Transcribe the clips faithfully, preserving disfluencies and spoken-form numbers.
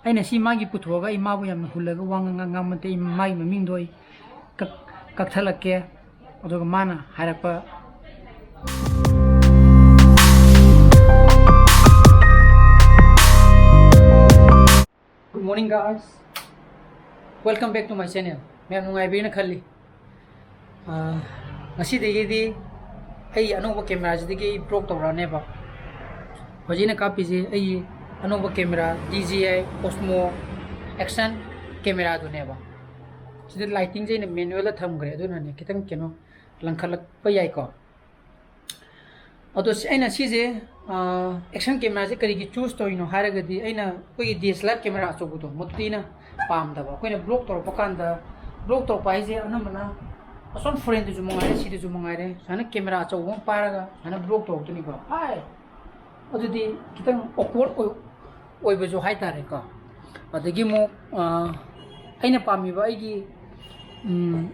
ꯑꯩꯅ ꯁꯤ ꯃꯥꯒꯤ ꯄꯨꯊꯣꯛꯑꯒ ꯑꯩ ꯃꯥꯕꯨ ꯌꯥꯝꯅ ꯍꯨꯜꯂꯒ ꯋꯥ ꯉꯥꯡ ꯉꯥꯡ ꯉꯥꯡꯕ ꯅꯠꯇꯦ꯫ ꯑꯩ ꯃꯥꯒꯤ ꯃꯃꯤꯡꯗꯣ ꯑꯩ ꯀꯛ- ꯀꯛꯊꯠꯂꯛꯀꯦ꯫ ꯑꯗꯨꯒ ꯃꯥꯅ ꯍꯥꯏꯔꯛꯄ, Good morning, guys. Welcome back to my channel. ꯃꯌꯥꯝ ꯅꯨꯡꯉꯥꯏꯕꯤꯔꯦꯅ ꯈꯜꯂꯤ꯫ ꯑꯥ, ꯉꯁꯤꯗꯒꯤꯗꯤ ꯑꯩ ꯑꯅꯧꯕ ꯀꯦꯃꯦꯔꯥꯁꯤꯗꯒꯤ ꯑꯩ ꯕ꯭ꯂꯣꯛ ꯇꯧꯔꯛꯑꯅꯦꯕ꯫ ꯍꯧꯖꯤꯛ ꯑꯩꯅ ꯀꯥꯞꯄꯤꯁꯦ ꯑꯩ ꯑꯅꯧꯕ ꯀꯦꯃꯦꯔꯥ ꯗꯤ ꯖꯤ ꯑꯥꯏ Osmo Action ꯀꯦꯃꯦꯔꯥꯗꯨꯅꯦꯕ꯫ ꯁꯤꯗ ꯂꯥꯏꯇꯤꯡꯁꯦ ꯑꯩꯅ ꯃꯦꯅꯨꯋꯦꯜꯗ ꯊꯝꯈ꯭ꯔꯦ, ꯑꯗꯨꯅꯅꯦ ꯈꯤꯇꯪ ꯀꯩꯅꯣ ꯂꯪꯈꯠꯂꯛꯄ ꯌꯥꯏꯀꯣ꯫ ꯑꯗꯣ ꯁꯤ, ꯑꯩꯅ ꯁꯤꯁꯦ, ꯑꯦꯛꯁꯟ ꯀꯦꯃꯦꯔꯥꯁꯦ ꯀꯔꯤꯒꯤ ꯆꯨꯁ ꯇꯧꯔꯤꯅꯣ ꯍꯥꯏꯔꯒꯗꯤ, ꯑꯩꯅ ꯑꯩꯈꯣꯏꯒꯤ D S L R camera ꯑꯆꯧꯕꯗꯣ ꯃꯗꯨꯗꯤ ꯑꯩꯅ ꯄꯥꯝꯗꯕ꯫ ꯑꯩꯈꯣꯏꯅ ꯕ꯭ꯂꯣꯛ ꯇꯧꯔꯛꯄ ꯀꯥꯟꯗ, ꯕ꯭ꯂꯣꯛ ꯇꯧꯔꯛꯄ ꯍꯥꯏꯁꯦ ꯑꯅꯝꯕꯅ ꯑꯁꯣꯝ ꯐꯣꯔꯦꯟꯗꯁꯨ ꯃꯉꯥꯏꯔꯦ, ꯁꯤꯗꯁꯨ ꯃꯉꯥꯏꯔꯦ, ꯁꯨꯃꯥꯏꯅ ꯀꯦꯃꯦꯔꯥ ꯑꯆꯧꯕ ꯑꯃ ꯄꯥꯏꯔꯒ ꯁꯨꯃꯥꯏꯅ ꯕ꯭ꯂꯣꯛ ꯇꯧꯔꯛꯇꯣꯏꯅꯤꯀꯣ꯫ ꯑꯥꯏ, ꯑꯗꯨꯗꯤ ꯈꯤꯇꯪ ꯑꯣꯛꯋꯥꯔꯗ ꯑꯣꯏ-, ꯑꯣꯏꯕꯁꯨ ꯍꯥꯏꯇꯥꯔꯦꯀꯣ꯫ ꯑꯗꯒꯤ ꯑꯃꯨꯛ, ꯑ, ꯑꯩꯅ ꯄꯥꯝꯃꯤꯕ ꯑꯩꯒꯤ, ꯎꯝ,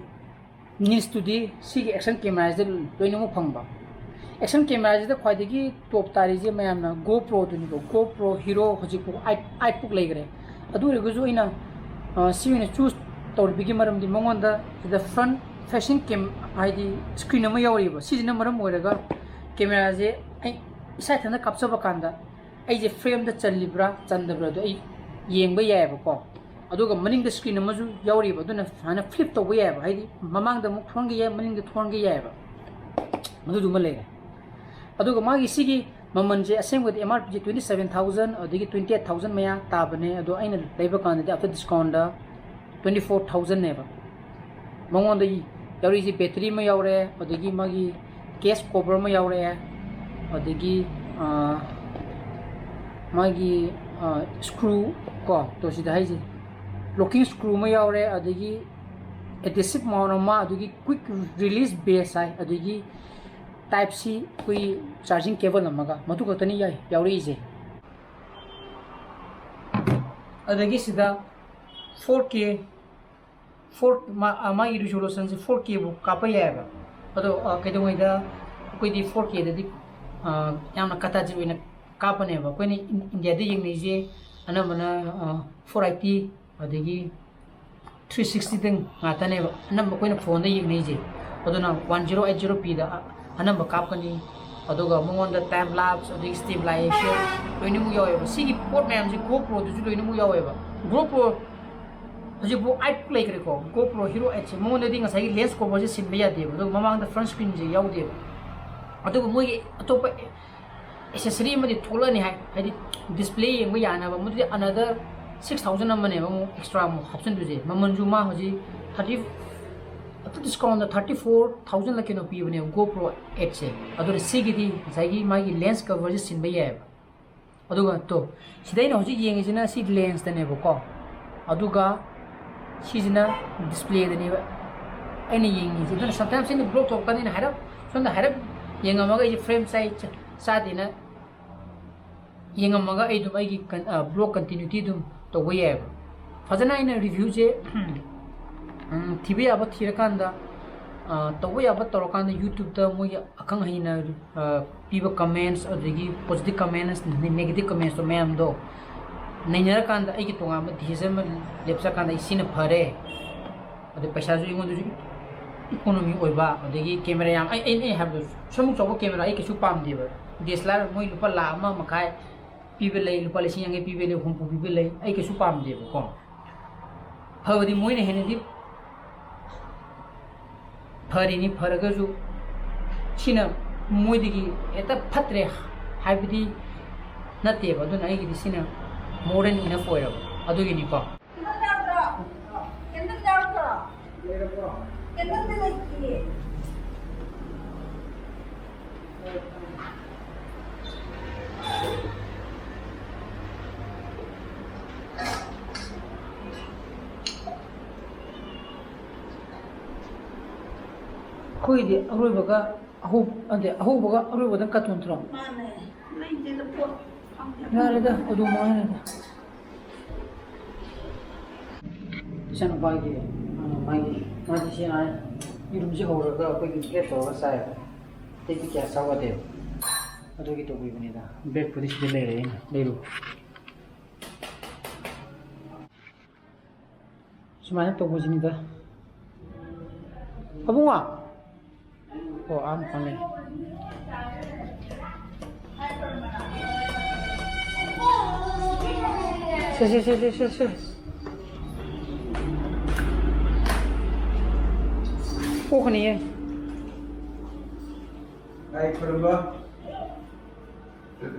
ꯅꯤꯁꯇꯨꯗꯤ ꯁꯤꯒꯤ ꯑꯦꯛꯁꯟ ꯀꯦꯃꯦꯔꯥꯁꯤꯗ ꯂꯣꯏꯅꯃꯛ ꯐꯪꯕ꯫ ꯑꯦꯛꯁꯟ ꯀꯦꯃꯦꯔꯥꯁꯤꯗ ꯈ꯭ꯋꯥꯏꯗꯒꯤ ꯇꯣꯞ ꯇꯥꯔꯤꯁꯦ ꯃꯌꯥꯝꯅ GoPro-ꯗꯨꯅꯤꯀꯣ꯫ GoPro Hero ꯍꯧꯖꯤꯛ ꯐꯥꯎ ꯑꯥꯏꯠ, ꯑꯥꯏꯠ ꯐꯥꯎ ꯂꯩꯈ꯭ꯔꯦ꯫ ꯑꯗꯨ ꯑꯣꯏꯔꯒꯁꯨ ꯑꯩꯅ, ꯑ, ꯁꯤ ꯑꯣꯏꯅ ꯆꯨꯁ ꯇꯧꯔꯤꯕꯒꯤ ꯃꯔꯝꯗꯤ ꯃꯉꯣꯟꯗ ꯁꯤꯗ front facing cam, ꯍꯥꯏꯗꯤ screen ꯑꯃ ꯌꯥꯎꯔꯤꯕ꯫ ꯁꯤꯁꯤꯅ ꯃꯔꯝ ꯑꯣꯏꯔꯒ ꯀꯦꯃꯦꯔꯥꯁꯦ ꯑꯩ ꯏꯁꯥ ꯏꯊꯟꯇ ꯀꯥꯞꯆꯕ ꯀꯥꯟꯗ ꯑꯩꯁꯦ ꯐ꯭ꯔꯦꯝꯗ ꯆꯜꯂꯤꯕ꯭ꯔꯥ ꯆꯟꯗꯕ꯭ꯔꯥꯗꯣ ꯑꯩ ꯌꯦꯡꯕ ꯌꯥꯏꯑꯕꯀꯣ꯫ ꯑꯗꯨꯒ ꯃꯅꯤꯡꯗ screen ꯑꯃꯁꯨ ꯌꯥꯎꯔꯤꯕ, ꯑꯗꯨꯅ ꯁꯨꯃꯥꯏꯅ flip ꯇꯧꯕ ꯌꯥꯏꯑꯕ, ꯍꯥꯏꯗꯤ ꯃꯃꯥꯡꯗ ꯑꯃꯨꯛ ꯊꯣꯟꯒꯦ ꯌꯥꯏ, ꯃꯅꯤꯡꯗ ꯊꯣꯟꯒꯦ ꯌꯥꯏꯑꯕ꯫ ꯃꯗꯨꯗꯨꯃ ꯂꯩꯔꯦ꯫ ꯑꯗꯨꯒ ꯃꯥꯒꯤ ꯁꯤꯒꯤ ꯃꯃꯜꯁꯦ ꯑꯁꯦꯡꯕꯗꯤ M R P ꯁꯦ twenty seven thousand ꯑꯗꯒꯤ twenty eight thousand ꯃꯌꯥ ꯇꯥꯕꯅꯦ, ꯑꯗꯣ ꯑꯩꯅ ꯂꯩꯕ ꯀꯥꯟꯗꯗꯤ after discount ꯇ꯭ꯋꯦꯟꯇꯤ ꯐꯣꯔ ꯊꯥꯎꯖꯟꯅꯦꯕ꯫ ꯃꯉꯣꯟꯗ ꯌꯥꯎꯔꯤꯁꯦ ꯕꯦꯇ꯭ꯔꯤ ꯑꯃ ꯌꯥꯎꯔꯦ, ꯑꯗꯒꯤ ꯃꯥꯒꯤ ꯀꯦꯁ ꯀꯣꯕꯔ ꯑꯃ ꯌꯥꯎꯔꯛꯑꯦ, ꯑꯗꯒꯤ, ꯑꯥ, ꯃꯥꯒꯤ, ꯑꯥ, ꯁ꯭ꯀ꯭ꯔꯨ ꯀꯣ, ꯇꯣ ꯁꯤꯗ ꯍꯥꯏꯁꯦ, ꯂꯣꯀꯤꯡ ꯁ꯭ꯀ꯭ꯔꯨ ꯑꯃ ꯌꯥꯎꯔꯦ, ꯑꯗꯒꯤ adhesive mount ꯑꯃ, ꯑꯗꯒꯤ quick release base ꯍꯥꯏ, ꯑꯗꯒꯤ type C ꯑꯩꯈꯣꯏꯒꯤ charging cable ꯑꯃꯒ, ꯃꯗꯨ ꯈꯛꯇꯅꯤ ꯌꯥꯏ ꯌꯥꯎꯔꯛꯏꯁꯦ꯫ ꯑꯗꯒꯤ ꯁꯤꯗ ꯐꯣꯔ ꯀꯦ, ꯐꯣꯔ, ꯃꯥ-, ꯑ, ꯃꯥꯒꯤ resolution ꯁꯦ ꯐꯣꯔ ꯀꯦ ꯐꯥꯎ ꯀꯥꯞꯄ ꯌꯥꯏꯑꯕ꯫ ꯑꯗꯣ, ꯑ, ꯀꯩꯗꯧꯉꯩꯗ ꯑꯩꯈꯣꯏꯗꯤ ꯐꯣꯔ ꯀꯦꯗꯗꯤ, ꯑ, ꯌꯥꯝꯅ ꯀꯇꯥꯖꯤꯠ ꯑꯣꯏꯅ ꯀꯥꯞꯄꯅꯦꯕ꯫ ꯑꯩꯈꯣꯏꯅ ꯏꯟ-, ꯏꯟꯗꯤꯌꯥꯗ ꯌꯦꯡꯅꯩꯁꯦ ꯑꯅꯝꯕꯅ ꯐꯣꯔ ꯑꯥꯏꯇꯤ ꯑꯗꯒꯤ ꯊ꯭ꯔꯤ ꯁꯤꯛꯁꯇꯤꯗꯪ ꯉꯥꯛꯇꯅꯦꯕ ꯑꯅꯝꯕ ꯑꯩꯈꯣꯏꯅ ꯐꯣꯟꯗ ꯌꯦꯡꯅꯩꯁꯦ꯫ ꯑꯗꯨꯅ ꯋꯥꯟ ꯖꯤꯔꯣ ꯑꯩꯠ ꯖꯤꯔꯣ ꯄꯤꯗ ꯑꯅꯝꯕ ꯀꯥꯞꯀꯅꯤ꯫ ꯑꯗꯨꯒ ꯃꯉꯣꯟꯗ ꯇꯥꯏꯝ ꯂꯥꯞꯁ ꯑꯗꯒꯤ ꯁ꯭ꯇꯦꯕꯤꯂꯥꯏꯖꯦꯁꯟ ꯂꯣꯏꯅꯃꯛ ꯌꯥꯎꯋꯦꯕ꯫ ꯁꯤꯒꯤ ꯄꯣꯠ ꯃꯌꯥꯝꯁꯦ ꯒꯣ ꯄ꯭ꯔꯣꯗꯁꯨ ꯂꯣꯏꯅꯃꯛ ꯌꯥꯎꯋꯦꯕ꯫ ꯒꯣ ꯄ꯭ꯔꯣ ꯍꯧꯖꯤꯛꯐꯥꯎ ꯑꯩꯠ ꯂꯩꯈ꯭ꯔꯦꯀꯣ꯫ ꯒꯣ ꯄ꯭ꯔꯣ ꯍꯤꯔꯣ ꯑꯩꯠꯁꯦ ꯃꯉꯣꯟꯗꯗꯤ ꯉꯁꯥꯏꯒꯤ ꯂꯦꯟꯁ ꯀꯣꯚꯔꯁꯦ ꯁꯤꯟꯕ ꯌꯥꯗꯦꯕ, ꯑꯗꯨꯒ ꯃꯃꯥꯡꯗ ꯐ꯭ꯔꯟ ꯁ꯭ꯀ꯭ꯔꯤꯟꯁꯦ ꯌꯥꯎꯗꯦꯕ꯫ ꯑꯗꯨꯒ ꯃꯣꯏꯒꯤ ꯑꯇꯣꯞꯄ ꯑꯦꯁꯦꯁꯔꯤ ꯑꯃꯗꯤ ꯊꯣꯛꯂꯛꯑꯅꯤ ꯍꯥꯏ, ꯍꯥꯏꯗꯤ ꯗꯤꯁꯄ꯭ꯂꯦ ꯌꯦꯡꯕ ꯌꯥꯅꯕ꯫ ꯃꯗꯨꯗꯤ ꯑꯅꯗꯔ ꯁꯤꯛꯁ ꯊꯥꯎꯖꯟ ꯑꯃꯅꯦꯕ ꯑꯃꯨꯛ ꯑꯦꯛꯁꯇ꯭ꯔꯥ ꯑꯃꯨꯛ ꯍꯥꯞꯆꯤꯟꯗꯣꯏꯁꯦ꯫ ꯃꯃꯜꯁꯨ ꯃꯥ ꯍꯧꯖꯤꯛ ꯊꯥꯔꯇꯤ, ꯑꯇ ꯗꯤꯁꯀꯥꯎꯟꯗ ꯊꯥꯔꯇꯤ ꯐꯣꯔ ꯊꯥꯎꯖꯟꯂ ꯀꯩꯅꯣ ꯄꯤꯕꯅꯦꯕ ꯒꯣ ꯄ꯭ꯔꯣ ꯑꯩꯠꯁꯦ꯫ ꯑꯗꯨꯅ ꯁꯤꯒꯤꯗꯤ ꯉꯁꯥꯏꯒꯤ ꯃꯥꯒꯤ ꯂꯦꯟꯁ ꯀꯣꯚꯔꯁꯦ ꯁꯤꯟꯕ ꯌꯥꯏꯑꯕ꯫ ꯑꯗꯨꯒ ꯇꯣ, ꯁꯤꯗ ꯑꯩꯅ ꯍꯧꯖꯤꯛ ꯌꯦꯡꯉꯤꯁꯤꯅ ꯁꯤ ꯂꯦꯟꯁꯇꯅꯦꯕꯀꯣ, ꯑꯗꯨꯒ ꯁꯤꯁꯤꯅ ꯗꯤꯁꯄ꯭ꯂꯦꯗꯅꯦꯕ ꯑꯩꯅ ꯌꯦꯡꯉꯤꯁꯦ꯫ ꯑꯗꯨꯅ ꯁꯝꯇꯥꯏꯝꯁ ꯑꯩꯅ ꯕ꯭ꯂꯣꯛ ꯇꯧꯔꯛꯀꯥꯟꯗ ꯑꯩꯅ ꯍꯥꯏꯔꯞ ꯁꯣꯝꯗ ꯍꯥꯏꯔꯞ ꯌꯦꯡꯉꯝꯃꯒ ꯑꯩꯁꯦ ꯐ꯭ꯔꯦꯝ ꯆꯥꯏ ꯆꯥꯗꯦꯅ ꯌꯦꯡꯉꯝꯃꯒ ꯑꯩ ꯑꯗꯨꯝ ꯑꯩꯒꯤ ꯕ꯭ꯂꯣꯛ ꯀꯟꯇꯤꯅ꯭ꯌꯨꯇꯤ ꯑꯗꯨꯝ ꯇꯧꯕ ꯌꯥꯏꯑꯕ꯫ ꯐꯖꯅ ꯑꯩꯅ ꯔꯤꯚ꯭ꯌꯨꯁꯦ ꯊꯤꯕ ꯌꯥꯕ ꯊꯤꯔꯀꯥꯟꯗ, ꯇꯧꯕ ꯌꯥꯕ ꯇꯧꯔꯀꯥꯟꯗ YouTube-ꯇ ꯃꯣꯏꯒꯤ ꯑꯈꯪ ꯑꯍꯩꯅ ꯄꯤꯕ ꯀꯃꯦꯟꯁ, ꯑꯗꯨꯗꯒꯤ ꯄꯣꯖꯤꯇꯤꯚ ꯀꯃꯦꯟꯁ, ꯅꯦꯒꯦꯇꯤꯚ ꯀꯃꯦꯟꯁꯇꯣ ꯃꯌꯥꯝꯗꯣ ꯅꯩꯅꯔꯀꯥꯟꯗ ꯑꯩꯒꯤ ꯇꯣꯉꯥꯟꯕ ꯗꯤꯁꯤꯖꯟ ꯑꯃ ꯂꯦꯞꯆꯀꯥꯟꯗ ꯑꯩ ꯁꯤꯅ ꯐꯔꯦ꯫ ꯑꯗꯩ ꯄꯩꯁꯥꯁꯨ ꯑꯩꯉꯣꯟꯗꯁꯨ ꯏꯀꯣꯅꯣꯃꯤ ꯑꯣꯏꯕ, ꯑꯗꯒꯤ ꯀꯦꯃꯦꯔꯥ ꯌꯥꯝ, ꯑꯩ, ꯑꯩꯅ, ꯑꯩ ꯍꯥꯏꯕꯗꯣ, ꯁꯨꯝ ꯆꯥꯎꯕ ꯀꯦꯃꯦꯔꯥ ꯑꯩ ꯀꯩꯁꯨ ꯄꯥꯝꯗꯦꯕ꯫ ꯗꯤ ꯑꯦꯁ ꯑꯦꯜ ꯑꯥꯔ ꯃꯣꯏ ꯂꯨꯄꯥ ꯂꯥꯈ ꯑꯃ ꯃꯈꯥꯏ ꯄꯤꯕ ꯂꯩ, ꯂꯨꯄꯥ ꯂꯤꯁꯤꯡ ꯌꯥꯡꯈꯩ ꯄꯤꯕ ꯂꯩ, ꯍꯨꯝꯐꯨ ꯄꯤꯕ ꯂꯩ, ꯑꯩ ꯀꯩꯁꯨ ꯄꯥꯝꯗꯦꯕꯀꯣ꯫ ꯐꯕꯗꯤ ꯃꯣꯏꯅ ꯍꯦꯟꯅꯗꯤ ꯐꯔꯤꯅꯤ, ꯐꯔꯒꯁꯨ ꯁꯤꯅ ꯃꯣꯏꯗꯒꯤ ꯍꯦꯛꯇ ꯐꯠꯇ꯭ꯔꯦ ꯍꯥꯏꯕꯗꯤ ꯅꯠꯇꯦꯕ꯫ ꯑꯗꯨꯅ ꯑꯩꯒꯤꯗꯤ ꯁꯤꯅ more than enough ꯑꯣꯏꯔꯕ ꯑꯗꯨꯒꯤꯅꯤꯀꯣ꯫ ꯀꯦꯟꯗꯜ ꯌꯥꯎꯗ꯭ꯔꯣ? ꯀꯦꯟꯗꯜ ꯌꯥꯎꯗ꯭ꯔꯣ? ꯀꯦꯟꯗꯜꯗꯤ ꯂꯩꯇꯤꯌꯦ꯫ ꯑꯩꯈꯣꯏꯒꯤꯗꯤ ꯑꯔꯣꯏꯕꯒ ꯑꯍꯧ-, ꯑꯗꯩ ꯑꯍꯧꯕꯒ ꯑꯔꯣꯏꯕꯗꯪ ꯀꯠꯇꯣ ꯅꯠꯇ꯭ꯔꯣ? ꯃꯥꯅꯦ꯫ ꯂꯩꯇꯦꯗ ꯄꯣꯠ ꯐꯪꯗꯦ꯫ ꯌꯥꯔꯦꯗ, ꯑꯗꯨ ꯃꯉꯥꯏꯔꯦꯗ꯫ ꯏꯆꯥꯅꯨꯄꯥꯒꯤ, ꯑ, ꯃꯥꯒꯤ, ꯃꯥꯗꯤ ꯁꯤ ꯉꯥꯏ ꯌꯦꯔꯨꯝꯁꯤ ꯍꯧꯔꯒ ꯑꯩꯈꯣꯏꯒꯤ ꯕ꯭ꯔꯦꯗ ꯇꯧꯔꯒ ꯆꯥꯏꯕ꯫ ꯑꯇꯩꯗꯤ ꯀꯌꯥ ꯆꯥꯎ ꯌꯥꯗꯦꯕ꯫ ꯑꯗꯨꯒꯤ ꯇꯧꯕꯤꯕꯅꯤꯗ꯫ ꯕ꯭ꯔꯦꯗꯄꯨꯗꯤ ꯁꯤꯗ ꯂꯩꯔꯦ ꯑꯩꯅ ꯂꯩꯔꯨꯕ꯫ ꯁꯨꯃꯥꯏꯅ ꯇꯧꯕꯁꯤꯅꯤꯗ꯫ ꯑꯕꯨꯡꯉꯣ꯫ ꯑꯣ, ꯑꯥ ꯃꯄꯥꯟ ꯂꯩ꯫ ꯁꯦ, ꯁꯦ, ꯁꯦ, ꯁꯦ, ꯁꯦ, ꯁꯦ꯫ ꯄꯣꯛꯀꯅꯤꯌꯦ꯫ ꯂꯥꯏ ꯈꯨꯔꯨꯝꯕ꯫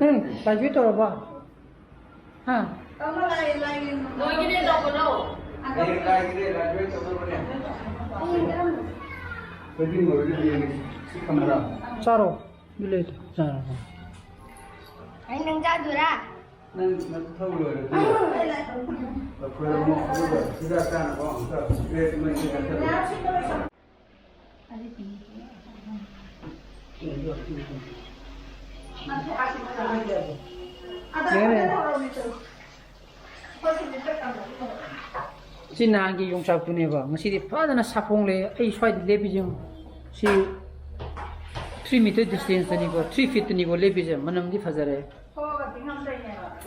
ꯎꯝ, ꯂꯥꯏꯖꯣꯏ ꯇꯧꯔꯕꯣ? ꯍꯥ? ꯂꯣꯏꯒꯤꯅꯦ ꯇꯧꯕꯗꯣ꯫ ꯍꯌꯦꯡ ꯂꯥꯏꯒꯤꯅꯦ, ꯂꯥꯏꯒꯤ ꯇꯧꯗꯧꯕꯅꯦ꯫ ꯑꯩꯈꯣꯏꯗꯤ ꯂꯣꯏꯒꯤꯅꯦ, ꯁꯤ ꯊꯝꯃꯔꯥ? ꯆꯥꯔꯣ꯫ ꯑꯗꯨ ꯂꯩꯇꯦ꯫ ꯆꯥꯔꯣ꯫ ꯑꯩ ꯅꯪ ꯆꯥꯗꯣꯏꯔꯥ? ꯅꯪ ꯅꯊꯧ ꯂꯣꯏꯔꯗꯤ ꯂꯐꯣꯏꯔꯝꯃꯣ, ꯑꯗꯨꯒ ꯍꯤꯗꯥꯛ ꯆꯥꯅꯕ ꯑꯃꯨꯛꯇ ꯄ꯭ꯂꯦꯠ ꯑꯃ ꯏꯁꯤꯡ ꯍꯥꯞꯆꯜꯂꯣ꯫ ꯁꯤ ꯅꯍꯥꯟꯒꯤ ꯌꯣꯡꯆꯥꯛꯇꯨꯅꯦꯕ꯫ ꯉꯁꯤꯗꯤ ꯐꯖꯅ ꯁꯥꯐꯣꯡꯂꯦ꯫ ꯑꯩ ꯁ꯭ꯋꯥꯏꯗ ꯂꯦꯞꯄꯤꯁꯦ ꯌꯦꯡꯉꯨ꯫ ꯁꯤ three meter distance ꯇꯅꯤꯀꯣ, three feet ꯇꯅꯤꯀꯣ ꯂꯦꯞꯄꯤꯁꯦ꯫ ꯃꯅꯝꯗꯤ ꯐꯖꯔꯦ꯫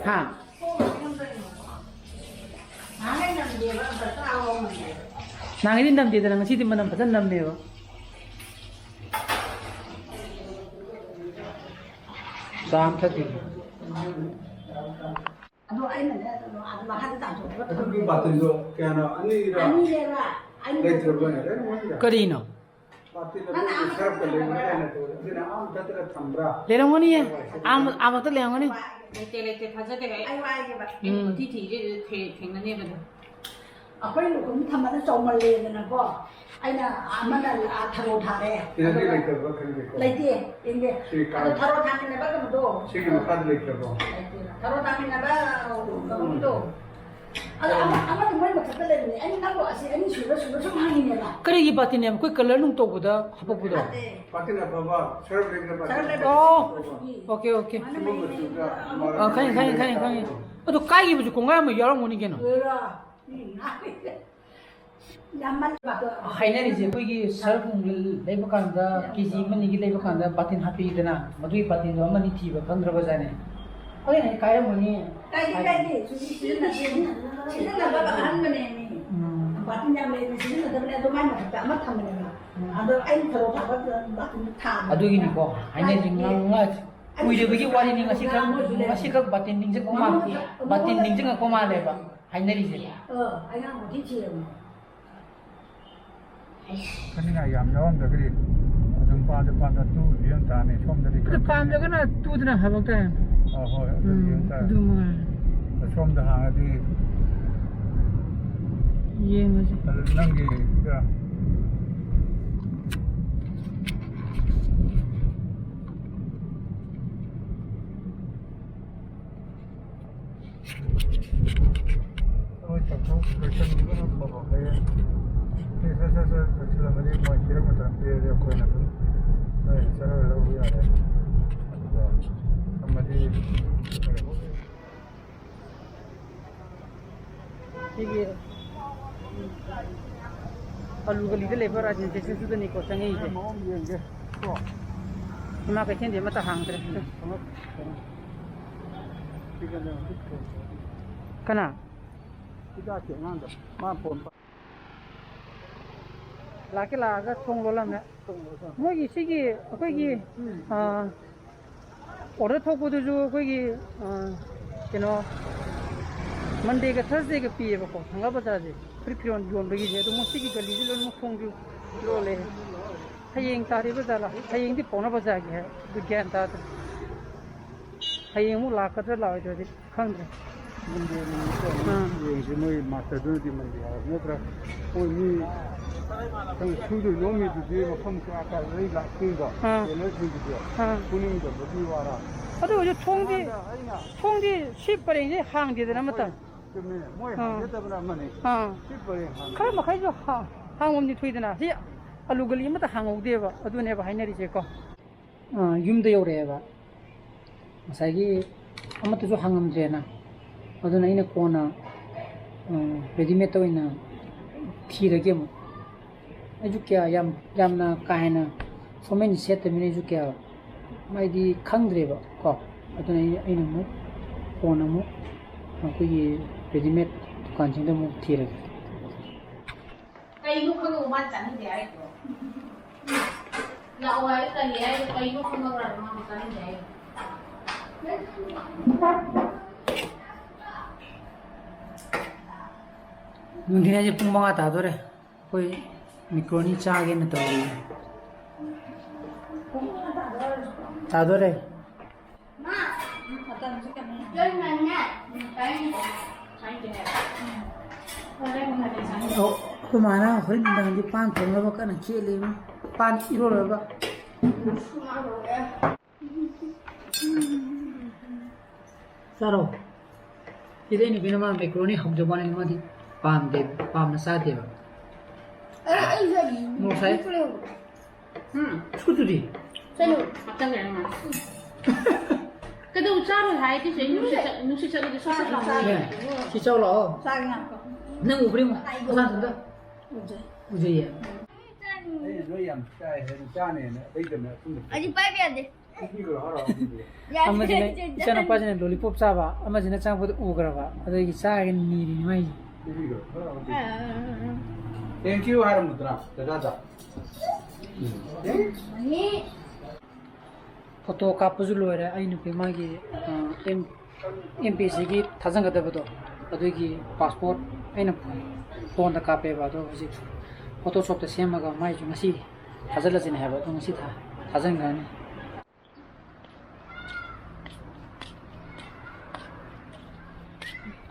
ꯍꯥ? ꯅꯍꯥꯟꯒꯩ ꯅꯝꯗꯦꯗꯅ, ꯉꯁꯤꯗꯤ ꯃꯅꯝ ꯐꯖꯅ ꯅꯝꯃꯦꯕ꯫ ꯆꯥ ꯑꯃ ꯊꯛꯈꯤꯒꯦ꯫ ꯑꯗꯣ ꯑꯩꯅꯅꯦ, ꯀꯩꯅꯣ, ꯑꯗꯨ ꯃꯈꯥꯗ ꯇꯥꯊꯣꯛꯈ꯭ꯔꯣ꯫ ꯑꯗꯨꯒꯤ ꯕꯥꯇꯤꯟꯗꯣ ꯀꯌꯥꯅꯣ? ꯑꯅꯤꯔ? ꯑꯅꯤꯅꯦꯕ꯫ ꯑꯅꯤ ꯂꯩꯇ꯭ꯔꯕꯅꯦ? ꯂꯩꯔꯝꯒꯅꯤꯗ꯫ ꯀꯔꯤꯅꯣ? ꯕꯥꯇꯤꯟ ꯑꯗꯨꯒꯤ ꯁꯔꯞꯀ ꯂꯩꯕ ꯀꯌꯥꯅꯣ? ꯑꯗꯨꯅ ꯑꯥ ꯃꯊꯛꯇ ꯊꯝꯕ꯭ꯔꯥ? ꯂꯩꯔꯝꯒꯅꯤꯌꯦ꯫ ꯑꯥ, ꯑꯥ ꯃꯊꯛꯇ ꯂꯩꯔꯝꯒꯅꯤ꯫ ꯂꯩꯇꯦ, ꯂꯩꯇꯦ, ꯊꯥꯖꯗꯦ ꯑꯩ꯫ ꯑꯩ ꯋꯥꯏꯒꯦꯕ꯫ ꯎꯝ꯫ ꯀꯣꯊꯤ ꯊꯤꯔꯤꯁꯦ ꯊꯦ-, ꯊꯦꯡꯅꯅꯦꯕ ꯑꯗꯨꯝ꯫ ꯑꯩꯈꯣꯏ ꯂꯨꯈꯨꯝ ꯊꯝꯕꯗ ꯆꯥꯎꯃꯜꯂꯦꯗꯅꯀꯣ, ꯑꯩꯅ ꯑꯃꯅ, ꯑꯥ, ꯊꯔꯣ ꯊꯥꯔꯦ꯫ ꯁꯤꯗꯗꯤ ꯑꯗꯣ ꯂꯩꯇꯕ꯭ꯔꯥ ꯈꯪꯗꯦꯀꯣ꯫ ꯂꯩꯇꯦ, ꯌꯦꯡꯒꯦ꯫ ꯁꯤ ꯑꯗꯣ ꯀꯥꯡ-, ꯊꯔꯣ ꯊꯥꯃꯤꯟꯅꯕ ꯀꯩꯅꯣꯗꯣ꯫ ꯁꯤꯒꯤ ꯃꯈꯥꯗ ꯂꯩꯇ꯭ꯔꯕꯣ? ꯂꯩꯇꯦ꯫ ꯊꯔꯣ ꯊꯥꯃꯤꯟꯅꯕ ꯀꯩꯅꯣꯒꯤꯗꯣ꯫ ꯑꯗꯣ ꯑꯃ, ꯑꯃꯗꯣ ꯃꯣꯏ ꯃꯊꯛꯇ ꯂꯩꯕꯅꯦ꯫ ꯑꯩꯅ ꯅꯪꯕꯨ ꯑꯁꯤ ꯑꯅꯤ ꯁꯨꯕ꯭ꯔꯥ ꯁꯨꯕ꯭ꯔꯥ ꯁꯨꯝ ꯍꯪꯉꯤꯅꯦꯕ꯫ ꯀꯔꯤꯒꯤ ꯕꯥꯇꯤꯟꯅꯦꯕ? ꯑꯩꯈꯣꯏ ꯀꯂꯔ ꯅꯨꯡ ꯇꯧꯕꯗ ꯍꯥꯄꯛꯄꯗꯣ? ꯅꯠꯇꯦ꯫ ꯕꯥꯇꯤꯟ ꯑꯐꯕ, ꯁꯔꯞ ꯂꯩꯅꯕ ꯁꯔꯞ ꯕꯥꯇꯤꯟ ꯂꯩꯅꯕ ꯑꯐꯕ꯫ ꯑꯣ, ꯑꯣꯀꯦ, ꯑꯣꯀꯦ꯫ ꯁꯤꯒꯨꯝꯕ ꯃꯆꯨꯗ ꯑꯃ ꯑ, ꯈꯪꯉꯦ, ꯈꯪꯉꯦ, ꯈꯪꯉꯦ, ꯈꯪꯉꯦ꯫ ꯑꯗꯣ ꯀꯥꯏꯈꯤꯕꯁꯨ ꯀꯣꯡꯒꯥꯏ ꯑꯃ ꯌꯥꯎꯔꯝꯒꯅꯤ ꯀꯩꯅꯣ꯫ ꯌꯥꯝꯃꯟꯕ꯫ ꯍꯥꯏꯅꯔꯤꯁꯦ ꯑꯩꯈꯣꯏꯒꯤ ꯁꯔꯞ ꯅꯨꯡ ꯂꯩꯕ ꯀꯥꯟꯗ ꯀꯦ ꯖꯤ ꯑꯃ ꯑꯅꯤꯒꯤ ꯂꯩꯕ ꯀꯥꯟꯗ ꯕꯥꯇꯤꯟ ꯍꯥꯞꯄꯤꯗꯅ, ꯃꯗꯨꯒꯤ ꯕꯥꯇꯤꯟꯗꯣ ꯑꯃꯅꯤ ꯊꯤꯕ ꯈꯪꯗ꯭ꯔꯕꯖꯥꯠꯅꯦ꯫ ꯑꯗꯨꯅ ꯍꯦꯛ ꯀꯥꯏꯔꯝꯒꯅꯤ꯫ ꯀꯥꯏꯗꯦ, ꯀꯥꯏꯗꯦ꯫ ꯁꯤꯗꯤ ꯁꯤꯖꯤꯟꯅꯗꯦ꯫ ꯁꯤꯖꯤꯟꯅꯗꯕ ꯑꯍꯟꯕꯅꯦ ꯃꯤ꯫ ꯎꯝ꯫ ꯕꯥꯇꯤꯟ ꯌꯥꯝ ꯂꯩꯕꯅꯤ, ꯁꯤꯖꯤꯟꯅꯗꯕꯅꯦ, ꯑꯗꯣ ꯃꯥꯏ ꯃꯊꯛꯇ ꯑꯃ ꯊꯝꯕꯅꯦꯕ꯫ ꯑꯗꯣ ꯑꯩꯅ ꯊꯔꯣ ꯊꯥꯕ ꯕꯥꯇꯤꯟ ꯊꯥꯕꯅꯦ꯫ ꯑꯗꯨꯒꯤꯅꯤꯀꯣ ꯍꯥꯏꯅꯔꯤꯁꯦ꯫ ꯉꯥꯡ-, ꯉꯥ-, ꯀꯨꯏꯗꯕꯒꯤ ꯋꯥꯔꯤꯅꯤ꯫ ꯉꯁꯤ ꯈꯛ, ꯉꯁꯤ ꯈꯛ ꯕꯥꯇꯤꯟ ꯅꯤꯡꯁꯤꯡꯉꯛꯄ ꯃꯥ-, ꯕꯥꯇꯤꯟ ꯅꯤꯡꯁꯤꯡꯉꯛꯄ ꯃꯥꯜꯂꯦꯕ ꯍꯥꯏꯅꯔꯤꯁꯦ꯫ ꯑ, ꯑꯩ ꯉꯥꯡꯕ ꯊꯤ ꯊꯤꯔꯕꯅꯦ꯫ ꯈꯟꯅꯤꯡꯉꯥꯏ ꯌꯥꯝ ꯌꯥꯎꯔꯝꯗ꯭ꯔꯒꯗꯤ ꯑꯗꯨꯝ ꯄꯥꯝꯗ ꯄꯥꯝꯗ ꯇꯨꯕꯗꯤ ꯑꯗꯨꯝ ꯇꯥꯅꯤ꯫ ꯁꯣꯝꯗꯗꯤ ꯑꯗꯨ ꯈꯟꯗꯦ꯫ ꯄꯥꯝꯗ꯭ꯔꯒꯅ ꯇꯨꯗꯅ ꯍꯥꯏꯕ ꯇꯥꯏ꯫ ꯑ, ꯍꯣꯏ, ꯑꯗꯨꯗꯤ ꯎꯝ, ꯑꯗꯨꯝ ꯇꯥꯏ꯫ ꯑꯗꯨ ꯃꯉꯥꯏ꯫ ꯑꯁꯣꯝꯗ ꯍꯥꯡꯉꯗꯤ ꯌꯦꯡꯉꯁꯤ꯫ ꯑꯗꯨ ꯅꯪꯒꯤ, ꯑ, ꯃꯣꯏ ꯇꯧꯊꯣꯛ ꯂꯣꯏꯁꯟꯈꯤꯕꯅ ꯐꯕ꯫ ꯍꯌꯦꯡ ꯁꯤ ꯁꯠ ꯁꯠ ꯁꯠ ꯂꯣꯏꯁꯤꯜꯂꯝꯃꯗꯤ ꯃꯣꯏ ꯄꯤꯔꯛ ꯃꯇꯝ ꯄꯤꯔꯗꯤ ꯑꯩꯈꯣꯏꯅ ꯑꯗꯨꯝ ꯅꯣꯏꯅ ꯆꯠꯂꯒ ꯂꯧꯕ ꯌꯥꯔꯦ꯫ ꯑꯗꯨꯒ ꯑꯃꯗꯤ ꯁꯤꯒꯤ ꯑꯂꯨ ꯒꯂꯤꯗ ꯂꯩꯕ ꯔꯥꯖꯦꯟ ꯁꯦꯁꯟꯁꯨꯗꯅꯤꯀꯣ ꯆꯪꯉꯛꯏꯁꯦ꯫ ꯃꯑꯣꯡ ꯌꯦꯡꯒꯦ꯫ ꯀꯣ꯫ ꯏꯃꯥ ꯀꯩꯊꯦꯜꯗꯤ ꯑꯃꯠꯇ ꯍꯥꯡꯗ꯭ꯔꯦ꯫ ꯀꯅꯥ? ꯍꯤꯗꯥꯛꯀꯤ ꯑꯉꯥꯡꯗꯣ꯫ ꯃꯥ ꯐꯣꯟ ꯄꯥꯏ-, ꯂꯥꯛꯀꯦ ꯂꯥꯛꯑꯒ ꯊꯣꯡ ꯂꯣꯜꯂꯝꯃꯦ꯫ ꯃꯣꯏꯒꯤ ꯁꯤꯒꯤ ꯑꯩꯈꯣꯏꯒꯤ, ꯑ, ꯑꯣꯔꯗꯔ ꯊꯣꯛꯄꯗꯨꯁꯨ ꯑꯩꯈꯣꯏꯒꯤ, ꯑ, ꯀꯩꯅꯣ, ꯃꯟꯗꯦꯒ ꯊꯔꯁꯗꯦꯒ ꯄꯤꯌꯦꯕꯀꯣ, ꯊꯪꯒꯥꯜ ꯕꯖꯥꯔꯁꯦ꯫ ꯐꯨꯔꯤꯠ ꯐꯤꯔꯣꯜ ꯌꯣꯟꯕꯒꯤꯁꯦ꯫ ꯑꯗꯣ ꯃꯣꯏ ꯁꯤꯒꯤ ꯒꯂꯤꯁꯦ ꯂꯣꯏꯅꯃꯛ ꯊꯣꯡꯁꯨ ꯂꯣꯜꯂꯦ꯫ ꯍꯌꯦꯡ ꯇꯥꯔꯤꯕ ꯖꯥꯠꯂꯥ? ꯍꯌꯦꯡꯗꯤ ꯄꯥꯎꯅꯥ ꯕꯖꯥꯔꯒꯤ ꯍꯥꯏ꯫ ꯑꯗꯨ ꯒ꯭ꯌꯥꯟ ꯇꯥꯗ꯭ꯔꯦ꯫ ꯍꯌꯦꯡ ꯑꯃꯨꯛ ꯂꯥꯛꯀꯗ꯭ꯔꯥ ꯂꯥꯛꯑꯣꯏꯗ꯭ꯔꯗꯤ ꯈꯪꯗ꯭ꯔꯦ꯫ ꯃꯟꯗꯦ ꯅꯨꯃꯤꯠꯇ ꯑꯃꯨꯛ ꯑꯥ꯫ ꯌꯦꯡꯁꯤ, ꯃꯣꯏ ꯃꯥꯁꯇꯔꯗꯨꯅꯗꯤ ꯃꯟꯗꯦ ꯍꯥꯏꯕ ꯅꯠꯇ꯭ꯔꯥ? ꯃꯣꯏ ꯃꯤ ꯈꯪ-, ꯁꯨꯗꯣꯏ ꯅꯣꯝꯃꯤꯗꯨꯗꯤ ꯃꯐꯝ ꯀꯌꯥ ꯀꯌꯥꯗꯩ ꯂꯥꯛꯇꯣꯏꯅꯣ? ꯑꯥ꯫ ꯇꯦꯂꯔꯁꯤꯡꯗꯨꯗꯤ ꯑꯥ꯫ ꯁꯨꯅꯤꯡꯗꯕꯒꯤ ꯋꯥꯔꯥ? ꯑꯗꯨ ꯑꯣꯏꯔꯁꯨ ꯊꯣꯡꯗꯤ, ꯑꯩꯉꯣꯟꯗ ꯑꯩꯅ ꯊꯣꯡꯗꯤ ꯁꯤ ꯄꯔꯦꯡꯁꯦ ꯍꯥꯡꯗꯦꯗꯅ ꯑꯃꯇ꯫ ꯆꯨꯝꯃꯦ, ꯃꯣꯏ ꯑꯥ꯫ ꯍꯥꯡꯖꯗꯕꯅ ꯑꯃꯅꯤ꯫ ꯑꯥ꯫ ꯁꯤ ꯄꯔꯦꯡ ꯍꯥꯡꯉꯤ꯫ ꯈꯔ ꯃꯈꯩꯁꯨ ꯍꯥ-, ꯍꯥꯡꯐꯝꯗꯤ ꯊꯣꯛꯏꯗꯅ꯫ ꯁꯤ ꯑꯂꯨ ꯒꯂꯤ ꯑꯃꯇ ꯍꯥꯡꯍꯧꯗꯦꯕ꯫ ꯑꯗꯨꯅꯦꯕ ꯍꯥꯏꯅꯔꯤꯁꯦꯀꯣ꯫ ꯑ, ꯌꯨꯝꯗ ꯌꯧꯔꯛꯑꯦꯕ꯫ ꯉꯁꯥꯏꯒꯤ ꯑꯃꯠꯇꯁꯨ ꯍꯥꯡꯉꯝꯗ꯭ꯔꯦꯅ꯫ ꯑꯗꯨꯅ ꯑꯩꯅ ꯀꯣꯟꯅ, ꯑ, ꯔꯦꯗꯤꯃꯦꯗꯇ ꯑꯣꯏꯅ ꯊꯤꯔꯒꯦ ꯑꯃꯨꯛ꯫ ꯑꯩꯁꯨ ꯀꯌꯥ ꯌꯥꯝ, ꯌꯥꯝꯅ ꯀꯥ ꯍꯦꯟꯅ ꯐꯣꯔꯃꯦꯜ ꯁꯦꯠꯇꯕꯅꯤꯅ ꯑꯩꯁꯨ ꯀꯌꯥ ꯍꯥꯏꯗꯤ ꯈꯪꯗ꯭ꯔꯦꯕ ꯀꯣ꯫ ꯑꯗꯨꯅ ꯑꯩ, ꯑꯩꯅ ꯑꯃꯨꯛ ꯀꯣꯟꯅ ꯑꯃꯨꯛ ꯑꯩꯈꯣꯏꯒꯤ ꯔꯦꯗꯤꯃꯦꯗ ꯗꯨꯀꯥꯟꯁꯤꯡꯗ ꯑꯃꯨꯛ ꯊꯤꯔꯒꯦ꯫ ꯃꯥ ꯆꯥꯅꯤꯡꯗꯦ ꯍꯥꯏꯗ꯭ꯔꯣ? ꯂꯥꯛꯑꯣ ꯍꯥꯏꯌꯨ, ꯇꯜꯂꯦ ꯍꯥꯏꯌꯨ, ꯀꯩꯅꯣ ꯈꯪꯉꯕ꯭ꯔꯥ? ꯃꯥ ꯆꯥꯅꯤꯡꯗꯦ ꯍꯥꯏꯌꯨ꯫ ꯅꯨꯡꯊꯤꯜ ꯍꯥꯏꯁꯦ ꯄꯨꯡ ꯃꯉꯥ ꯇꯥꯗꯣꯔꯦ꯫ ꯑꯩꯈꯣꯏ ꯃꯦꯀ꯭ꯔꯣꯅꯤ ꯆꯥꯒꯦꯅ ꯇꯧꯔꯤ꯫ ꯇꯥꯗꯣꯔꯦ꯫ ꯑꯣ, ꯑꯩꯈꯣꯏ ꯃꯥꯅ ꯍꯣꯔꯦꯟ ꯅꯨꯡꯗꯥꯡꯗꯤ ꯄꯥꯟ ꯊꯣꯡꯅꯕ ꯀꯟꯅ ꯆꯦꯜꯂꯤ꯫ ꯄꯥꯟ ꯏꯔꯣꯜꯂꯕ꯫ ꯆꯥꯔꯣ꯫ ꯁꯤꯗ ꯑꯩ ꯅꯨꯄꯤꯅ ꯃꯥ ꯃꯦꯀ꯭ꯔꯣꯅꯤ ꯍꯧꯖꯕ ꯋꯥꯅꯤ, ꯃꯥꯗꯤ ꯄꯥꯝꯗꯦ, ꯄꯥꯝꯅ ꯆꯥꯗꯦꯕ꯫ ꯑꯩ, ꯑꯩ ꯆꯥꯅꯤꯡꯉꯤ꯫ ꯃꯣꯔꯣꯛ ꯁꯥꯏ꯫ ꯃꯦꯀ꯭ꯔꯣꯅꯤ ꯍꯧꯕ꯫ ꯎꯝ, ꯁꯨꯗꯨꯗꯤ꯫ ꯆꯠꯂꯨ꯫ ꯍꯥꯞꯆꯟꯈ꯭ꯔꯦ ꯃꯥ꯫ ꯀꯩꯗꯧ ꯆꯥꯔꯣꯏ ꯍꯥꯏꯗꯤ ꯁꯤ ꯅꯨꯡꯁꯤꯠ ꯆꯠ-, ꯅꯨꯡꯁꯤꯠ ꯆꯠꯂꯗꯤ ꯁꯣꯛ ꯆꯠꯂꯣ꯫ ꯅꯦ, ꯁꯤ ꯆꯥꯎ ꯂꯥꯛꯑꯣ꯫ ꯆꯥꯒꯦ ꯉꯥꯏꯈꯣ꯫ ꯅꯪ ꯎꯕ꯭ꯔ ꯌꯦꯡꯉꯣ꯫ ꯃꯁꯥ ꯃꯊꯟꯇ꯫ ꯎꯖꯩ꯫ ꯎꯖꯩꯌꯦ꯫ ꯑꯩꯅ ꯅꯣꯏ ꯌꯥꯝ ꯆꯥꯏ ꯍꯥꯏꯅ ꯆꯥꯅꯦꯅ ꯑꯇꯩꯗꯅ ꯑꯊꯨꯝꯕ ꯑꯩꯗꯤ ꯄꯥꯏꯕ ꯌꯥꯗꯦ꯫ ꯄꯤꯕꯤꯈ꯭ꯔꯣ ꯍꯔꯥꯎ ꯍꯔꯥꯎ꯫ ꯌꯥꯗꯦ꯫ ꯑꯃꯁꯤꯅ, ꯏꯆꯥꯅꯨꯄꯥꯁꯤꯅ ꯂꯣꯂꯤꯄꯣꯞ ꯆꯥꯕ, ꯑꯃꯁꯤꯅ ꯆꯪꯉꯛꯄꯗ ꯎꯈ꯭ꯔꯕ, ꯑꯗꯨꯒꯤ ꯆꯥꯒꯦꯅ ꯅꯤꯔꯤꯅꯤ ꯃꯥꯏꯁꯦ꯫ ꯄꯤꯕꯤꯈ꯭ꯔꯣ ꯍꯔꯥꯎ ꯍꯔꯥꯎ꯫ ꯑꯥ꯫ Thank you ꯍꯥꯏꯔꯝꯃꯨꯗ꯭ꯔꯥ ꯆꯆꯥꯗ? ꯎꯝ꯫ ꯐꯣꯇꯣ ꯀꯥꯞꯄꯁꯨ ꯂꯣꯏꯔꯦ꯫ ꯑꯩ ꯅꯨꯄꯤ ꯃꯥꯒꯤ, ꯑ, ꯑꯦꯝ-, ꯑꯦꯝ ꯄꯤ ꯑꯦꯁ ꯁꯤꯒꯤ ꯊꯥꯖꯤꯟꯒꯗꯕꯗꯣ, ꯑꯗꯨꯒꯤ ꯄꯥꯁꯄꯣꯔꯠ ꯑꯩꯅ ꯐꯣꯟꯗ ꯀꯥꯞꯄꯦꯕ꯫ ꯑꯗꯣ ꯍꯧꯖꯤꯛ ꯐꯣꯇꯣꯁꯣꯞꯇ ꯁꯦꯝꯃꯒ ꯃꯥꯏꯁꯨ ꯉꯁꯤ ꯊꯥꯖꯤꯜꯂꯁꯤꯅꯦ ꯍꯥꯏꯕ꯫ ꯑꯗꯣ ꯉꯁꯤ ꯊꯥ-, ꯊꯥꯖꯤꯟꯈ꯭ꯔꯅꯤ꯫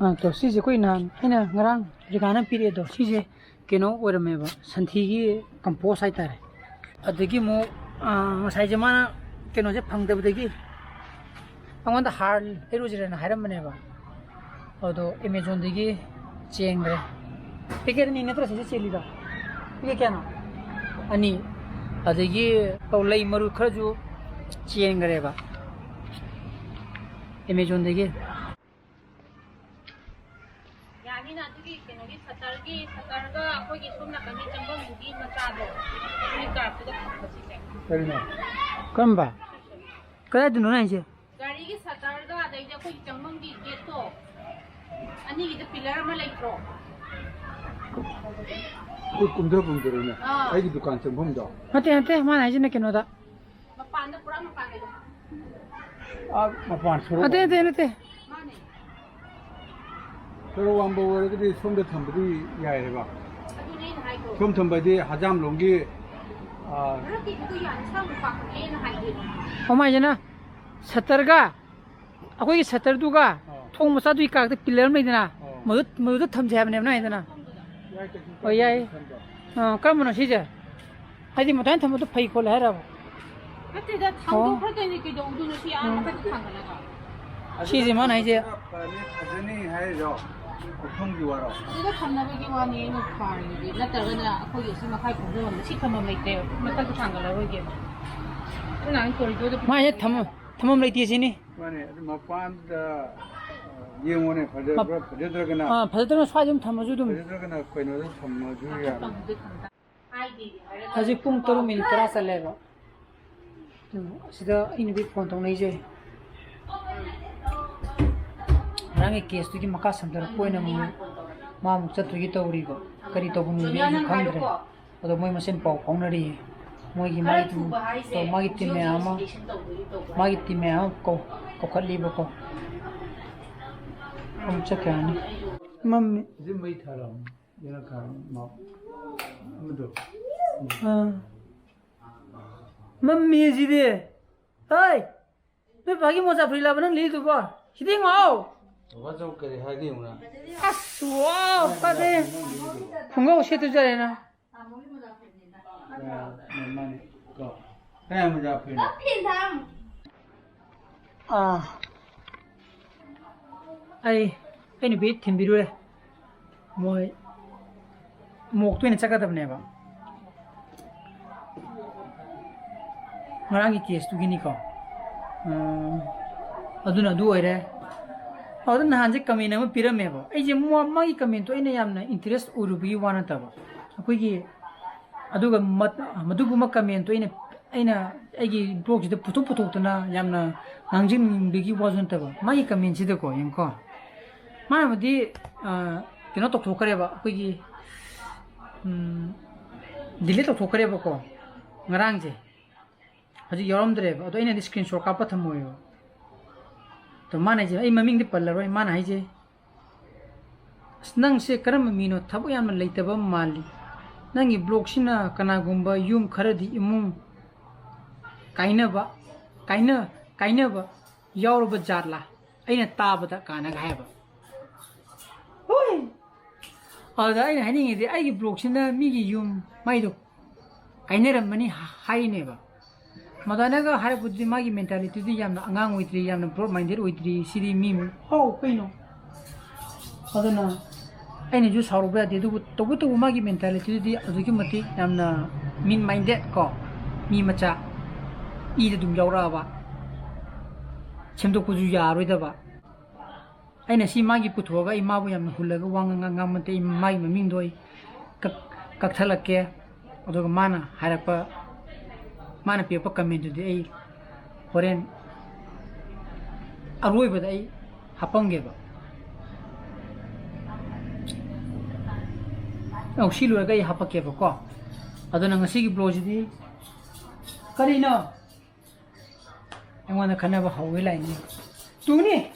ꯑ, ꯇꯣ, ꯁꯤꯁꯦ ꯑꯩꯈꯣꯏ ꯅꯍꯥꯟ ꯑꯩꯅ ꯉꯔꯥꯡ ꯔꯤꯀꯥꯅ ꯄꯤꯔꯛꯑꯦ꯫ ꯑꯗꯣ ꯁꯤꯁꯦ ꯀꯩꯅꯣ ꯑꯣꯏꯔꯝꯃꯦꯕ, ꯁꯟꯊꯤꯒꯤ ꯀꯝꯄꯣꯁ ꯍꯥꯏꯇꯥꯔꯦ꯫ ꯑꯗꯒꯤ ꯑꯃꯨꯛ, ꯑ, ꯉꯁꯥꯏꯁꯦ ꯃꯥꯅ ꯀꯩꯅꯣꯁꯦ ꯐꯪꯗꯕꯗꯒꯤ ꯑꯩꯉꯣꯟꯗ ꯍꯥꯔ ꯂꯩꯔꯨꯁꯤꯔꯅ ꯍꯥꯏꯔꯝꯕꯅꯦꯕ꯫ ꯑꯗꯣ ꯑꯦꯃꯦꯖꯣꯟꯗꯒꯤ ꯆꯦꯟꯈ꯭ꯔꯦ꯫ ꯄꯦꯀꯦꯠ ꯑꯅꯤ ꯅꯠꯇ꯭ꯔ ꯁꯤꯁꯦ ꯆꯦꯜꯂꯤꯗꯣ? ꯄꯦꯀꯦꯠ ꯀꯌꯥꯅꯣ? ꯑꯅꯤ꯫ ꯑꯗꯒꯤ ꯂꯩ ꯃꯔꯨ ꯈꯔꯁꯨ ꯆꯦꯟꯈ꯭ꯔꯦꯕ ꯑꯦꯃꯦꯖꯣꯟꯗꯒꯤ꯫ ꯌꯥꯅꯤꯅ ꯑꯗꯨꯒꯤ ꯀꯩꯅꯣꯒꯤ ꯁꯇꯔꯒꯤ, ꯁꯇꯔꯒ ꯑꯩꯈꯣꯏꯒꯤ ꯁꯣꯝ ꯅꯥꯀꯟꯒꯤ ꯆꯪꯐꯝꯗꯨꯒꯤ ꯃꯆꯥꯗꯣ, ꯑꯗꯨꯒꯤ ꯀꯥꯔꯛꯇꯨꯗ ꯐꯪꯕ ꯁꯤꯁꯦ꯫ ꯀꯔꯤꯅꯣ? ꯀꯔꯝꯕ? ꯀꯗꯥꯏꯗꯅꯣ ꯅꯪ ꯍꯥꯏꯁꯦ? ꯒꯥꯔꯤꯒꯤ ꯁꯇꯔꯒ ꯑꯗꯩꯗꯤ ꯑꯩꯈꯣꯏꯒꯤ ꯆꯪꯐꯝꯒꯤ ꯒꯦꯠꯇꯣ, ꯑꯅꯤꯒꯤꯗ ꯄꯤꯂꯔ ꯑꯃ ꯂꯩꯇ꯭ꯔꯣ? ꯑꯩꯈꯣꯏ ꯀꯨꯝꯊꯐꯝꯗꯨꯔꯣꯅꯦ? ꯑꯥ꯫ ꯑꯩꯒꯤ ꯗꯨꯀꯥꯟ ꯆꯪꯐꯝꯗꯣ? ꯅꯠꯇꯦ, ꯅꯠꯇꯦ, ꯃꯥꯅ ꯍꯥꯏꯁꯤꯅ ꯀꯩꯅꯣꯗ꯫ ꯃꯄꯥꯟꯗ, ꯄꯨꯔꯥ ꯃꯄꯥꯟꯗ꯫ ꯑꯥ, ꯃꯄꯥꯟ ꯁꯣꯔꯣꯛ꯫ ꯅꯠꯇꯦ, ꯅꯠꯇꯦ, ꯅꯠꯇꯦ꯫ ꯃꯥꯅꯦ꯫ ꯁꯣꯔꯣꯛ ꯋꯥꯡꯃ ꯑꯣꯏꯔꯒꯗꯤ ꯁꯣꯝꯗ ꯊꯝꯕꯗꯤ ꯌꯥꯏꯑꯕ꯫ ꯑꯗꯨꯅꯦ ꯑꯩꯅ ꯍꯥꯏꯗꯣ꯫ ꯁꯣꯝ ꯊꯝꯕꯗꯤ ꯍꯖꯥꯝꯂꯣꯝꯒꯤ, ꯑꯥ, ꯃꯔꯛꯀꯤꯗꯨꯗꯤ ꯌꯥꯅꯤ, ꯁꯥꯡꯅ ꯄꯥꯛꯄꯅꯦ ꯑꯩꯅ ꯍꯥꯏꯗꯣ꯫ ꯀꯃꯥꯏꯅ? ꯁꯠꯇꯔꯒ ꯑꯩꯈꯣꯏꯒꯤ ꯁꯠꯇꯔꯗꯨꯒ ꯑꯥ꯫ ꯊꯣꯡ ꯃꯆꯥꯗꯨꯒꯤ ꯀꯥꯔꯛꯇ ꯄꯤꯂꯔ ꯑꯃ ꯂꯩꯗꯅ, ꯑꯥ꯫ ꯃꯗꯨ, ꯃꯗꯨꯗ ꯊꯝꯁꯦ ꯍꯥꯏꯕꯅꯦꯕ ꯅꯪ ꯍꯥꯏꯗꯅ꯫ ꯌꯥꯏ, ꯀꯩꯁꯨ ꯍꯣꯏ, ꯌꯥꯏ꯫ ꯀꯥꯏꯗꯦ, ꯊꯝꯕ꯫ ꯑꯥ, ꯀꯔꯝꯕꯅꯣ ꯁꯤꯁꯦ? ꯍꯥꯏꯗꯤ ꯃꯊꯟ ꯊꯝꯕꯗꯣ ꯐꯩ ꯈꯣꯠꯂꯦ ꯍꯥꯏꯔꯕ? ꯅꯠꯇꯦꯗ, ꯑꯣ꯫ ꯊꯥꯡꯗꯣꯛꯈ꯭ꯔꯗꯣꯏꯅꯦ, ꯀꯩꯗꯧꯗꯣꯏꯅꯣ ꯁꯤ ꯑꯥ ꯎꯝ꯫ ꯃꯊꯛꯇ ꯊꯥꯡꯒꯠꯂꯒ? ꯁꯤꯁꯦ ꯃꯥꯅ ꯍꯥꯏꯁꯦ꯫ ꯐꯅꯤ, ꯐꯖꯅꯤ ꯍꯥꯏꯔꯤꯔꯣ? ꯈꯨꯊꯣꯡꯒꯤ ꯋꯥꯔꯣ? ꯑꯗꯨꯗ ꯊꯝꯅꯕꯒꯤ ꯋꯥꯅꯤ ꯑꯩꯅ ꯐꯥꯔꯤꯗꯨꯗꯤ, ꯅꯠꯇ꯭ꯔꯒꯅ ꯑꯩꯈꯣꯏꯒꯤ ꯁꯤ ꯃꯈꯥꯏ ꯐꯝꯖꯕ ꯁꯤ ꯊꯝꯐꯝ ꯂꯩꯇ꯭ꯔꯦꯕ, ꯃꯊꯛꯇ ꯊꯥꯡꯒꯠꯂꯔꯣꯏꯒꯦꯕ꯫ ꯑꯗꯨꯅ ꯑꯩ ꯀꯣꯔꯤꯗꯣꯔꯗ ꯃꯥ ꯍꯦꯛ ꯊꯝ-, ꯊꯝꯐꯝ ꯂꯩꯇꯦ ꯁꯤꯅꯤ꯫ ꯃꯥꯅꯦ, ꯑꯗꯨ ꯃꯄꯥꯟꯗ, ꯑ, ꯌꯦꯡꯉꯣꯅꯦ, ꯐꯖꯕ꯭ꯔꯥ, ꯃꯞ-, ꯐꯖꯗ꯭ꯔꯒꯅ, ꯑꯥ, ꯐꯖꯗ꯭ꯔꯒꯅ ꯁ꯭ꯋꯥꯏꯗ ꯑꯗꯨꯝ ꯊꯝꯃꯁꯨ ꯑꯗꯨꯝ꯫ ꯐꯖꯗ꯭ꯔꯒꯅ ꯀꯩꯅꯣꯗ ꯊꯝꯃꯁꯨ ꯌꯥꯔꯦ꯫ ꯍꯧꯖꯤꯛ ꯄꯨꯡ ꯇꯔꯨꯛ ꯃꯤꯅꯤꯠ ꯇꯔꯥ ꯆꯠꯂꯦꯕ꯫ ꯑꯗꯨ ꯑꯁꯤꯗ ꯑꯩ ꯅꯨꯄꯤ ꯐꯣꯟ ꯇꯧꯅꯩꯁꯦ꯫ ꯉꯔꯥꯡꯒꯤ ꯀꯦꯁꯇꯨꯒꯤ ꯃꯈꯥ ꯁꯝꯊꯔꯛꯄ ꯑꯣꯏꯅ ꯑꯃꯨꯛ ꯃꯥ ꯑꯃꯨꯛ ꯆꯠꯇꯣꯏꯒꯤ ꯇꯧꯔꯤꯕ꯫ ꯀꯔꯤ ꯇꯧꯕꯅꯣꯗꯤ ꯑꯩꯁꯨ ꯈꯪꯗ꯭ꯔꯦ꯫ ꯑꯗꯣ ꯃꯣꯏ ꯃꯁꯦꯟ ꯄꯥꯎ ꯐꯥꯎꯅꯔꯤ꯫ ꯃꯣꯏꯒꯤ ꯃꯥꯒꯤ ꯇꯤꯝ, ꯃꯥꯒꯤ ꯇꯤꯝ ꯃꯌꯥꯝ ꯑꯃ, ꯃꯥꯒꯤ ꯇꯤꯝ ꯃꯌꯥꯝ ꯑꯃ ꯀꯧ-, ꯀꯧꯈꯠꯂꯤꯕꯀꯣ꯫ ꯑꯃꯨꯛ ꯆꯠꯈ꯭ꯔꯅꯤ꯫ ꯃꯝꯃꯤ꯫ ꯁꯤ ꯃꯩ ꯊꯥꯔꯛꯑꯣ꯫ ꯌꯦꯡꯉꯛꯀꯥꯟ ꯃ-, ꯑꯃꯗꯣ꯫ ꯑꯥ꯫ ꯃꯝꯃꯤ ꯁꯤꯗꯤ꯫ ꯍꯣꯏ! ꯅꯣꯏ ꯄꯥꯒꯤ ꯃꯣꯖꯥ ꯐꯨꯔꯤꯠ ꯂꯥꯕ ꯅꯪ ꯂꯤꯗꯨꯕꯣ? ꯁꯤꯗꯤ ꯌꯦꯡꯉꯣ! ꯕꯕꯥꯆꯧ ꯀꯔꯤ ꯍꯥꯏꯒꯦ ꯌꯦꯡꯉꯨꯅ꯫ ꯑꯁ, ꯋꯥꯎ, ꯐꯖꯩ꯫ ꯈꯨꯡꯒꯧ ꯁꯦꯠꯇꯨ ꯆꯠꯂꯦꯅ꯫ ꯑ, ꯃꯥꯅꯤ, ꯀꯣ꯫ ꯀꯌꯥꯝ ꯃꯣꯖꯥ ꯐꯨꯔꯤꯠꯅꯣ? ꯑꯥ꯫ ꯑꯩ, ꯑꯩ ꯅꯨꯄꯤ ꯊꯤꯟꯕꯤꯔꯨꯔꯦ꯫ ꯃꯣꯏ ꯃꯣꯛꯇ ꯑꯣꯏꯅ ꯆꯠꯀꯗꯕꯅꯦꯕ꯫ ꯉꯔꯥꯡꯒꯤ ꯀꯦꯁꯇꯨꯒꯤꯅꯤꯀꯣ꯫ ꯎꯝ, ꯑꯗꯨꯅ ꯑꯗꯨ ꯑꯣꯏꯔꯦ꯫ ꯑꯗꯨ ꯅꯍꯥꯟꯁꯦ ꯀꯃꯦꯟ ꯑꯃ ꯄꯤꯔꯝꯃꯦꯕ꯫ ꯑꯩꯁꯦ ꯃ-, ꯃꯥꯒꯤ ꯀꯃꯦꯟꯇꯣ ꯑꯩꯅ ꯌꯥꯝꯅ ꯏꯟꯇꯔꯦꯁ ꯑꯣꯏꯔꯨꯕꯒꯤ ꯋꯥ ꯅꯠꯇꯕ꯫ ꯑꯩꯈꯣꯏꯒꯤ ꯑꯗꯨꯒ ꯃꯠ-, ꯃꯗꯨꯒꯨꯝꯕ ꯀꯃꯦꯟꯇꯣ ꯑꯩꯅ, ꯑꯩꯅ ꯑꯩꯒꯤ ꯕ꯭ꯂꯣꯛꯁꯤꯗ ꯄꯨꯊꯣꯛ ꯄꯨꯊꯣꯛꯇꯅ ꯌꯥꯝꯅ ꯉꯥꯡꯖꯅꯤꯡꯕꯒꯤ ꯋꯥꯁꯨ ꯅꯠꯇꯕ꯫ ꯃꯥꯒꯤ ꯀꯃꯦꯟꯁꯤꯗꯀꯣ, ꯌꯦꯡꯉꯨꯀꯣ꯫ ꯃꯥꯅꯕꯨꯗꯤ, ꯑ, ꯀꯩꯅꯣ ꯇꯧꯊꯣꯛꯈ꯭ꯔꯦꯕ, ꯑꯩꯈꯣꯏꯒꯤ ꯎꯝ, delete ꯇꯧꯊꯣꯛꯈ꯭ꯔꯦꯕꯀꯣ ꯉꯔꯥꯡꯁꯦ꯫ ꯍꯧꯖꯤꯛ ꯌꯥꯎꯔꯝꯗ꯭ꯔꯦꯕ꯫ ꯑꯗꯣ ꯑꯩꯅꯗꯤ screenshot ꯀꯥꯞꯄ ꯊꯝꯃꯣꯏꯕ꯫ ꯑꯗꯣ ꯃꯥꯅ ꯍꯥꯏꯁꯦ, ꯑꯩ ꯃꯃꯤꯡꯗꯤ ꯄꯜꯂꯔꯣꯏ, ꯃꯥꯅ ꯍꯥꯏꯁꯦ, "ꯑꯁ, ꯅꯪꯁꯦ ꯀꯔꯝꯕ ꯃꯤꯅꯣ? ꯊꯕꯛ ꯌꯥꯝꯅ ꯂꯩꯇꯕ ꯃꯥꯜꯂꯤ꯫ ꯅꯪꯒꯤ blogꯁꯤꯅ ꯀꯅꯥꯒꯨꯝꯕ ꯌꯨꯝ ꯈꯔꯗꯤ ꯏꯃꯨꯡ ꯀꯥꯏꯅꯕ, ꯀꯥꯏꯅ-, ꯀꯥꯏꯅꯕ ꯌꯥꯎꯔꯕ ꯖꯥꯠꯂꯥ? ꯑꯩꯅ ꯇꯥꯕꯗ" ꯀꯥꯏꯅꯒ ꯍꯥꯏꯕ꯫ ꯍꯣꯏ꯫ ꯑꯗꯨꯗ ꯑꯩꯅ ꯍꯥꯏꯅꯤꯡꯉꯤꯗꯤ, ꯑꯩꯒꯤ blogꯁꯤꯅ ꯃꯤꯒꯤ ꯌꯨꯝ ꯃꯩꯗꯣ ꯀꯥꯏꯅꯔꯝꯃꯅꯤ ꯍꯥꯏꯅꯦꯕ꯫ ꯃꯗꯥꯅꯒ ꯍꯥꯏꯔꯛꯄꯗꯨꯗꯤ ꯃꯥꯒꯤ mentalityꯗꯤ ꯌꯥꯝꯅ ꯑꯉꯥꯡ ꯑꯣꯏꯗ꯭ꯔꯤ, ꯌꯥꯝꯅ broad minded ꯑꯣꯏꯗ꯭ꯔꯤ꯫ ꯁꯤꯗꯤ ꯃꯤ, ꯍꯣ, ꯀꯩꯅꯣ? ꯑꯗꯨꯅ ꯑꯩꯅꯁꯨ ꯁꯥꯎꯔꯨꯕ ꯌꯥꯗꯦ, ꯑꯗꯨꯕꯨ ꯇꯧꯕꯇꯕꯨ ꯃꯥꯒꯤ mentalityꯗꯨꯗꯤ ꯑꯗꯨꯛꯀꯤ ꯃꯇꯤꯛ ꯌꯥꯝꯅ mean minded ꯀꯣ, ꯃꯤ ꯃꯆꯥ, ꯏꯗ ꯑꯗꯨꯝ ꯌꯥꯎꯔꯛꯑꯕ, ꯁꯦꯝꯗꯣꯛꯄꯁꯨ ꯌꯥꯔꯣꯏꯗꯕ꯫ ꯑꯩꯅ ꯁꯤ ꯃꯥꯒꯤ ꯄꯨꯊꯣꯛꯑꯒ ꯑꯩ ꯃꯥꯕꯨ ꯌꯥꯝꯅ ꯍꯨꯜꯂꯒ ꯋꯥ ꯉꯥꯡ-, ꯉꯥꯡꯕ ꯅꯠꯇꯦ꯫ ꯑꯩ ꯃꯥꯒꯤ ꯃꯃꯤꯡꯗꯣ ꯑꯩ ꯀꯛ-, ꯀꯛꯊꯠꯂꯛꯀꯦ꯫ ꯑꯗꯨꯒ ꯃꯥꯅ ꯍꯥꯏꯔꯛꯄ, ꯃꯥꯅ ꯄꯤꯔꯛꯄ commentꯇꯨꯗꯤ ꯑꯩ ꯍꯣꯔꯦꯟ ꯑꯔꯣꯏꯕꯗ ꯑꯩ ꯍꯥꯞꯄꯝꯒꯦꯕ꯫ ꯑꯧ, ꯁꯤ ꯂꯣꯏꯔꯒ ꯑꯩ ꯍꯥꯞꯄꯛꯀꯦꯕꯀꯣ꯫ ꯑꯗꯨꯅ ꯉꯁꯤꯒꯤ blogꯁꯤꯗꯤ ꯀꯔꯤꯅꯣ? ꯑꯩꯉꯣꯟꯗ ꯈꯟꯅꯕ ꯍꯧꯋꯦ ꯂꯥꯏꯅꯤ꯫ ꯇꯨꯅꯤ꯫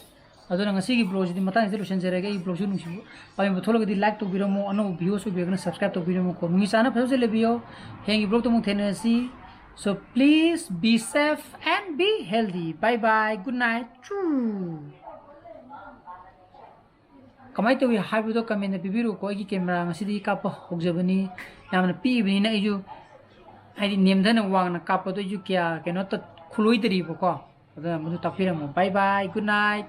ꯑꯗꯨꯅ ꯉꯁꯤꯒꯤ blogꯁꯤꯗꯤ ꯃꯇꯥꯡꯁꯤꯗ ꯂꯣꯏꯁꯤꯟꯖꯔꯒꯦ꯫ ꯑꯩ blogꯁꯨ ꯅꯨꯡꯁꯤꯕ ꯄꯥꯝꯕ ꯊꯣꯛꯂꯒꯗꯤ like ꯇꯧꯕꯤꯔꯝꯃꯣ, ꯑꯅꯧꯕ viewers ꯑꯣꯏꯕꯤꯔꯒꯅ subscribe ꯇꯧꯕꯤꯔꯝꯃꯣꯀꯣ꯫ ꯅꯨꯃꯤꯠ ꯆꯥꯅ ꯐꯖ ꯐꯖ ꯂꯩꯕꯤꯌꯣ꯫ ꯍꯌꯦꯡꯒꯤ blogꯇ ꯑꯃꯨꯛ ꯊꯦꯡꯅꯔꯁꯤ꯫ So please be safe and be healthy. Bye bye. Good night. Choo. ꯀꯃꯥꯏꯅ ꯇꯧꯏ ꯍꯥꯏꯕꯗꯣ commentꯇ ꯄꯤꯕꯤꯔꯛꯎꯀꯣ꯫ ꯑꯩꯒꯤ camera ꯉꯁꯤꯗꯤ ꯀꯥꯞꯄ ꯍꯧꯖꯕꯅꯤ꯫ ꯌꯥꯝꯅ ꯄꯤꯛꯏꯕꯅꯤꯅ ꯑꯩꯁꯨ, ꯍꯥꯏꯗꯤ, ꯅꯦꯝꯊꯅ ꯋꯥꯡꯅ ꯀꯥꯞꯄꯗꯣ ꯑꯩꯁꯨ ꯀꯌꯥ ꯀꯩꯅꯣ ꯇ-, ꯈꯨꯂꯣꯏꯗꯔꯤꯕꯀꯣ꯫ ꯑꯗꯨꯅ ꯃꯗꯨ ꯇꯥꯛꯄꯤꯔꯝꯃꯣ꯫ Bye bye, good night.